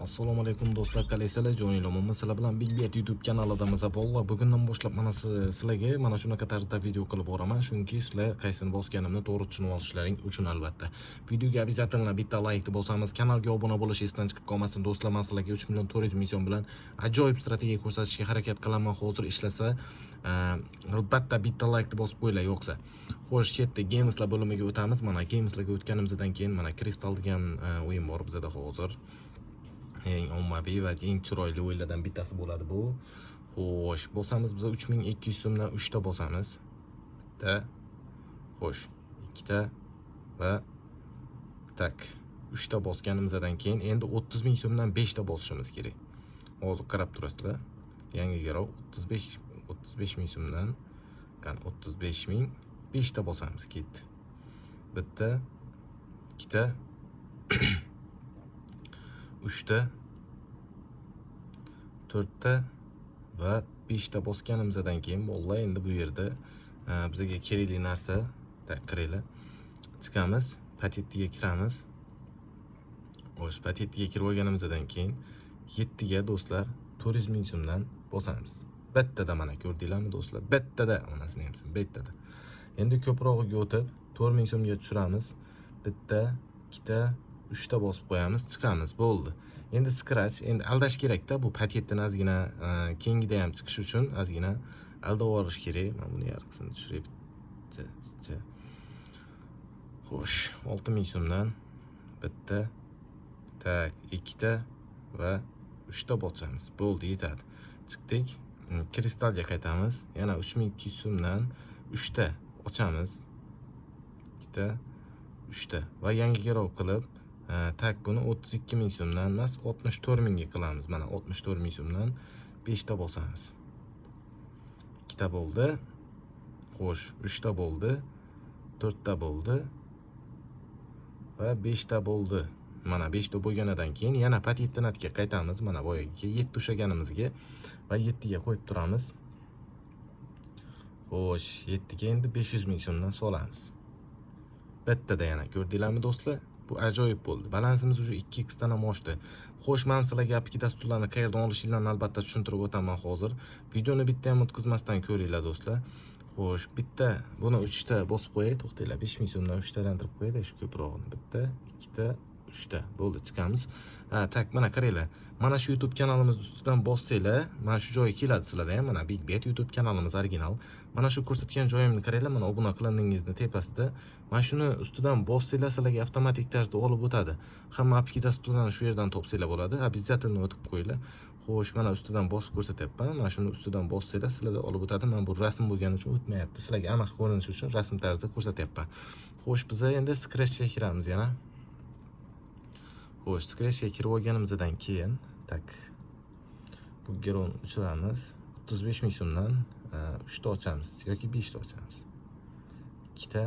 Assalomu alaykum do'stlar, qalaysizlar? Joninglar omonmi? Sizlar bilan Big Bet YouTube kanalidamiz. Bolalar, bugundan boshlab mana sizlarga mana shunaqa tarzda video qilib boraman, chunki sizlar qaysini bosganimni to'g'ri tushunib olishlaring uchun albatta. Videoga обязательно bitta laykni bosamiz, kanalga obuna bo'lish esdan chiqib qolmasin do'stlar. Men sizlarga 3 million 400 ming so'm bilan ajoyib strategiya ko'rsatishga harakat qilaman. Hozir ishlasa, albatta bitta laykni bosib qo'yinglar yo'qsa. Xo'sh, ketdik. Gameslar bo'limiga o'tamiz. Mana Gameslarga o'tganimizdan keyin mana Crystal degan o'yin bor bizada hozir. Eng ommaviy va eng chiroyli o'yinlardan bittasi bo'ladi bu. Xo'sh, bosamiz biz 3200 so'mdan 3 ta bosamiz. Bitta. Xo'sh, ikkita va так, 3 ta bosganimizdan keyin endi 30 ming so'mdan 5 ta bosishimiz kerak. Hozir qarab turasizlar. Yangi garov 35 ming so'mdan, qani, 35 ming 5 ta bosamiz, ketdi. Bitta, ikkita, uchta, to'rtta va beshta bosganimizdan keyin, bolalar, endi bu yerda bizga kerakli narsa, так, qaranglar, chiqamiz, patentga kiramiz. Xo'sh, patentga kirib olganimizdan keyin yettiga, do'stlar, 400 ming so'mdan bosamiz bittada. Mana, ko'rdinglarmi, do'stlar? Bittada, onasini emsin, bittada. Endi ko'prog'iga o'tib 4000 so'mga tushiramiz. Bitta, ikkita, uchta bosib qo'yamiz, chiqamiz, bo'ldi. Endi scratch, endi aldash kerakda bu paketdan ozgina, keyingida ham chiqish uchun ozgina aldab yuborish kerak. Mana buni yarqisini tushiray bitta. Xo'sh, 6000 so'mdan bitta, так, ikkita va uchta bosamiz, bo'ldi, yetadi. Chiqdik. Kristalga qaytamiz, yana 3200 so'mdan uchta ochamiz, ikkita, uchta va yangi garov qilib, так, buni 32 ming so'mdan emas, 64 mingga qilamiz. Mana, 64 ming so'mdan 5 ta bosamiz. Ikkita bo'ldi. Xo'sh, uchta bo'ldi, to'rtta bo'ldi va beshta bo'ldi. Mana, beshta bo'lganidan keyin yana patentga qaytamiz. Mana boyagi yetti ushlaganimizga va yettiga qo'yib turamiz. Xo'sh, yettiga endi 500 ming so'mdan solamiz. Bittada yana, ko'rdinglarmi, do'stlar? Bu ajoyib bo'ldi. Balansimiz уже 2x dan ham oshdi. Xo'sh, man sizlarga APK dasturlarni qayerdan olishinglarni albatta tushuntirib o'taman hozir. Videoni bitta ham o'tkazmasdan ko'ringlar, do'stlar. Xo'sh, bitta buni uchta bosib qo'yay, to'xtanglar, 5000 so'mdan uchta aylantirib qo'yayda shu ko'prog'ini. Bitta, ikkita, uchta. Bo'ldi, chiqamiz. Ha, так, mana qaranglar. Mana shu YouTube kanalimiz ustidan bossanglar, mana shu joyi keladi sizlarda ham. Mana Big Bet YouTube kanalimiz original. Mana shu ko'rsatgan joyimni qaranglar, mana obuna qilindingizni tepasida. Mana shuni ustidan bossanglar, sizlarga avtomatik tarzda olib o'tadi. Hamma APK dasturlarni shu yerdan topsanglar bo'ladi. Обязательно o'tib qo'yinglar. Xo'sh, mana ustidan bosib ko'rsatyapman. Mana shuni ustidan bossanglar, sizlarda olib o'tadi. Mana bu rasm bo'lgani uchun o'tmayapti. Sizlarga aniq ko'rinishi uchun rasm tarzida ko'rsatyapman. Xo'sh, biz endi Scratchga kiramiz yana. Xo'sh, Scratchga kirib olganimizdan keyin, так, bu geron o'chiramiz. 35 ming so'mdan 3 ta ochamiz yoki 5 ta ochamiz. Ikkita,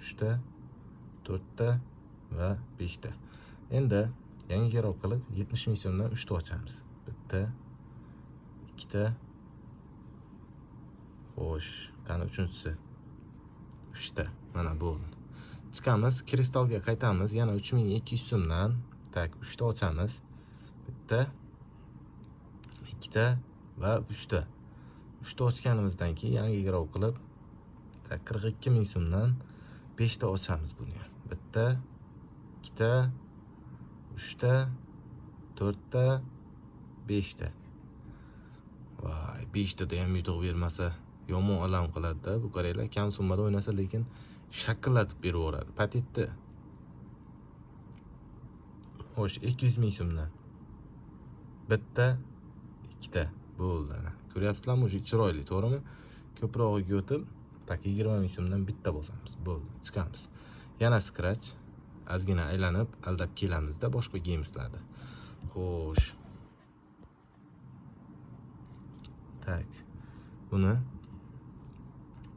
uchta, to'rtta va beshta. Endi yangi garov qilib 70 ming so'mdan 3 ta ochamiz. Bitta, ikkita. Xo'sh, qani uchinchisi? Uchta. Mana, bo'ldi. Chiqamiz, kristalga qaytamiz. Yana 3200 so'mdan, так, 3 ta ochamiz. Bitta, ikkita va uchta. Uchta ochganimizdan keyin yangi garov qilib, так, 42 ming so'mdan 5 ta ochamiz buni ham. Bitta, ikkita, uchta, to'rtta, beshta. Voy, beshtada ham yutuq bermasa yomon alam qiladi-da. Bu qaranglar, kam summada o'ynasa, lekin shakillatib berib yuboradi. Patentni. Xo'sh, 200 ming so'mdan. Bitta, ikkita bo'ldi ana. Ko'ryapsizlarmi, уже chiroyli, to'g'rimi? Ko'prog'iga o'tib, так, 20 ming so'mdan bitta bosamiz. Bo'ldi, chiqamiz. Yana scratch. Ozgina aylanib, aldab kelamizda boshqa gameslarda. Xo'sh. Так. Buni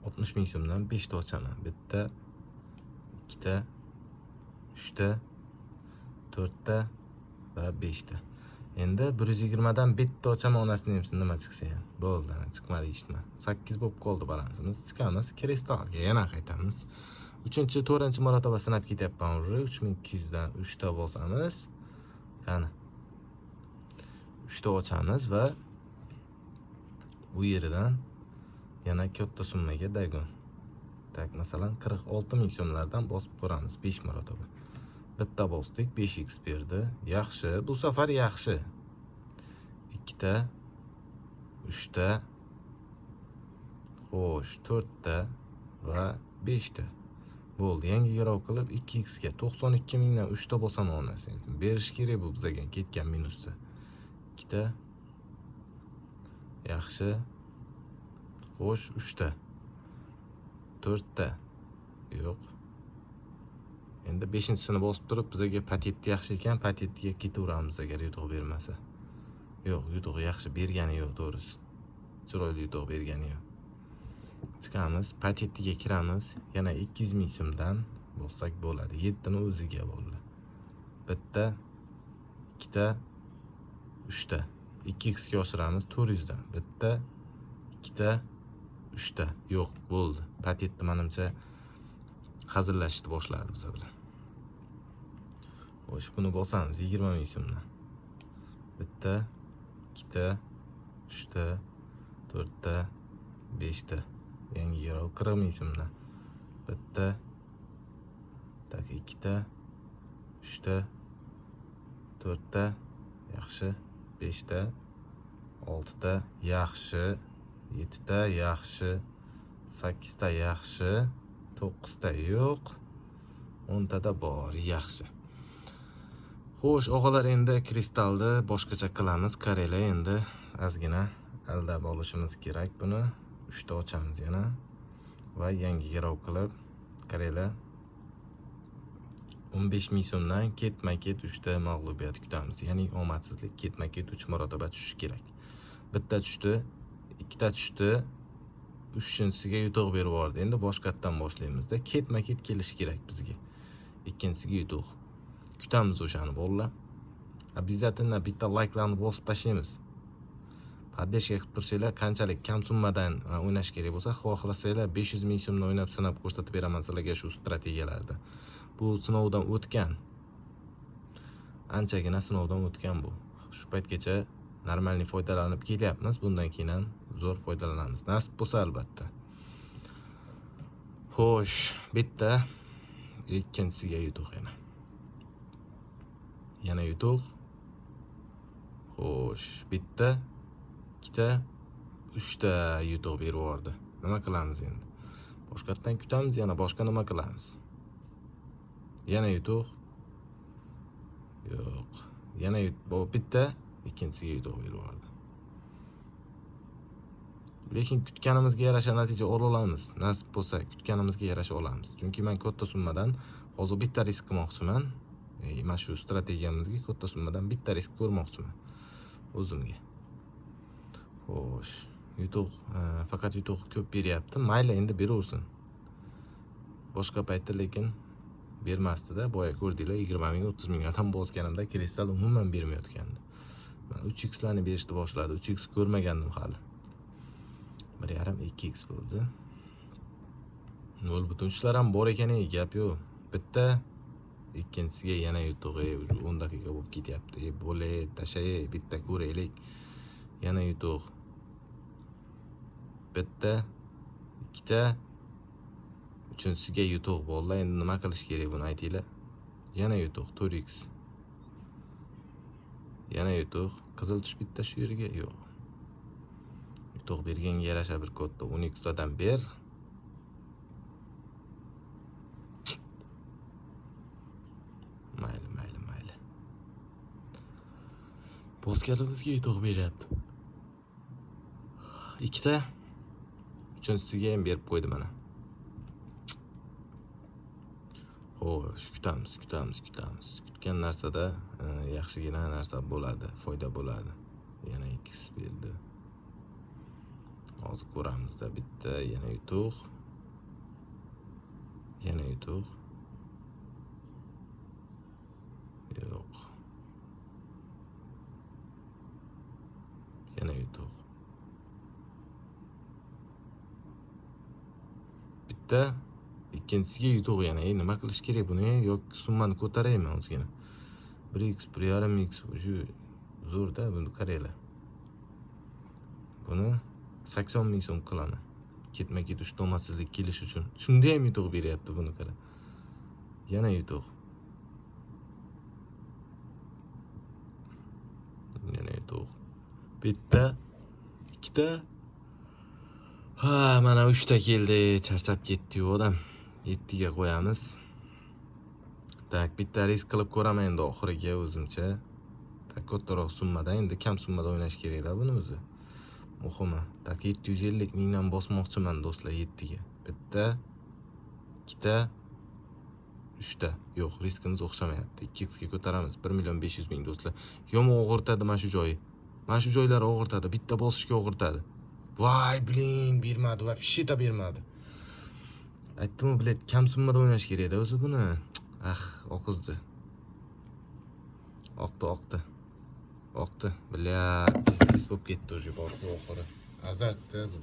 60 ming so'mdan 5 ta ochaman. Bitta, ikkita, uchta, to'rtta va beshta. Endi 120 dan bitta ochaman, onasini emsin, nima chiqsa ham. Bo'ldi, ana chiqmadi hech nima. 8 bo'lib qoldi balansimiz. Chiqamiz, kristalga yana qaytamiz. Uchinchi, to'rtinchi marotaba sinab ketyapman уже. 3200 dan 3 ta bosamiz. Qani. 3 ta ochamiz va bu yeridan yana katta summaga догон. Так, masalan, 46 ming so'mlardan bosib ko'ramiz 5 marotaba. Bitta bosdik, 5x berdi. Yaxshi, bu safar yaxshi. 2 ta, 3 ta, xo'sh, 4 ta va 5 ta. Bo'ldi, yangi garov qilib 2x ga 92 mingdan 3 ta bosaman uni. Berish kerak bu bizaga ketgan minusda. 2 ta. Yaxshi. Xo'sh, 3 ta. 4 ta. Yo'q. Endi 5-chisini bosib turib, bizaga patetni yaxshi ekan, patetga ketaveramiz agar yutuq bermasa. Yo'q, yutuq yaxshi bergani yo'q, to'g'risi. Chiroyli yutuq bergani yo'q. Chiqamiz, patetiga kiramiz. Yana 200 ming so'mdan bossak bo'ladi. 7 ni o'ziga bo'ldi. Bitta, ikkita, uchta. 2x ga oshiramiz 400 dan. Bitta, ikkita, uchta. Yo'q, bo'ldi. Patetni menimcha hazillashishni boshladi biza bilan. Xo'sh, buni bosamiz 20 ming so'mdan. Bitta, ikkita, uchta, to'rtta, beshta. Yangi garov 40 ming so'mdan. Bitta, так, ikkita, uchta, to'rtta, yaxshi, beshta, oltita, yaxshi, yettita, yaxshi, sakkizta, yaxshi, to'qqizta yo'q, o'ntada bor, yaxshi. Xo'sh, og'alar, endi kristalni boshqacha qilamiz. Qaranglar, endi ozgina aldab olishimiz kerak buni. 3 ta ochamiz yana va yangi garov qilib, qaranglar, 15 ming so'mdan ketma-ket 3 ta mag'lubiyat kutamiz. Ya'ni omadsizlik ketma-ket 3 marotaba tushishi kerak. Bitta tushdi, ikkita tushdi, uchinchisiga yutuq berib yubordi. Endi boshqatdan boshlaymizda. Ketma-ket kelishi kerak bizga. Ikkinchisiga yutuq. Kutamiz o'shani, bolalar. Обязательно bitta layklarni bosib tashlaymiz. Поддержка qilib tursanglar, qanchalik kam summadan o'ynash kerak bo'lsa, xohlasanglar 500 ming so'mdan o'ynab sinab ko'rsatib beraman sizlarga shu strategiyalarni. Bu sinovdan o'tgan. Anchagina sinovdan o'tgan bu. Shu paytgacha нормальный foydalanib kelyapmiz. Bundan keyin ham zo'r foydalanamiz. Nasib bo'lsa albatta. Xo'sh, bitta, ikkinchisiga yutuq yana. Yana yutuq. Xo'sh, bitta, ikkita, uchta yutuq berib yubordi. Nima qilamiz endi? Boshqatdan kutamiz, yana boshqa nima qilamiz? Yana yutuq. Yo'q. Yana bitta, ikkinchisiga yutuq berib yubordi. Lekin kutganimizga yarasha natija ola olamiz. Nasib bo'lsa, kutganimizga yarasha olamiz. Chunki men katta summadan hozir bitta risk qilmoqchiman. Mana shu strategiyamizga katta summadan bitta risk ko'rmoqchiman o'zimga. Xo'sh, yutuq, faqat yutuq ko'p beryapti. Mayli, endi beraversin. Boshqa paytda lekin bermasdi-da. Boya ko'rdinglar, 20 ming, 30 ming odam bosganimda kristal umuman bermayotgandi. Mana 3x larni berishni boshladi. 3x ko'rmagandim hali. 1.5, 2x bo'ldi. 0.3 lar ham bor ekan, ey, gap yo'q. Bitta, ikkinchisiga yana yutuq, ey, 10 daqiqa bo'lib ketyapti. Ey, bo'le, tashay, bitta ko'raylik. Yana yutuq. Bitta, ikkita, uchinchisiga yutuq bo'ldi. Endi nima qilish kerak buni aytinglar. Yana yutuq, 4x. Yana yutuq. Qizil tush bitta shu yerga yo'q. Yutuq berganga yarasha bir katta 10x lardan ber. Mayli, mayli, mayli. Bosganimizga yutuq beryapti. Ikkita, uchinchisiga ham berib qo'ydi mana. Xo'sh, kutamiz, kutamiz, kutamiz. Kutgan narsada yaxshigina narsa bo'ladi, foyda bo'ladi. Yana 2x berdi. Hozir ko'ramizda bitta, yana yutuq. Yana yutuq. Yo'q. Yana yutuq. Bitta, ikkinchisiga yutuq yana. Nima qilish kerak buni? Yoki summani ko'taraymi ozgina? 1x, 1.5x, shu Zo'rda, buni qaranglar. Buni 80 000 so'm qilaman. Ketma-ket uchta omadsizlik kelish uchun. Shunda ham yutuq beryapti, buni qara. Yana yutuq. Yana yutuq. Bitta, ikkita. Ha, mana uchta keldi. Charchab ketdi-yu odam. Yettiga qo'yamiz. Так, bitta risk qilib ko'raman endi oxiriga o'zimcha. Так, kattaroq summada, endi kam summada o'ynash kerakda buni o'zi. Muhimi. Так, 750 mingdan bosmoqchiman, do'stlar, yettiga. Bitta, ikkita, uchta. Yo'q, riskimiz o'xshamayapti. 2x ga ko'taramiz. 1 million 500 ming, do'stlar. Yomon og'irtadi mana shu joyi. Mana shu joylari og'irtadi. Bitta bosishga og'irtadi. Voy, блин, bermadi, вообще-то bermadi. Aytdim-ku, блядь, kam summada o'ynash kerakda o'zi buni. Ah, oqizdi. Oqdi, oqdi. Oqdi. Бля, пиздец bo'lib ketdi уже, borku oxiri. Azartda bu.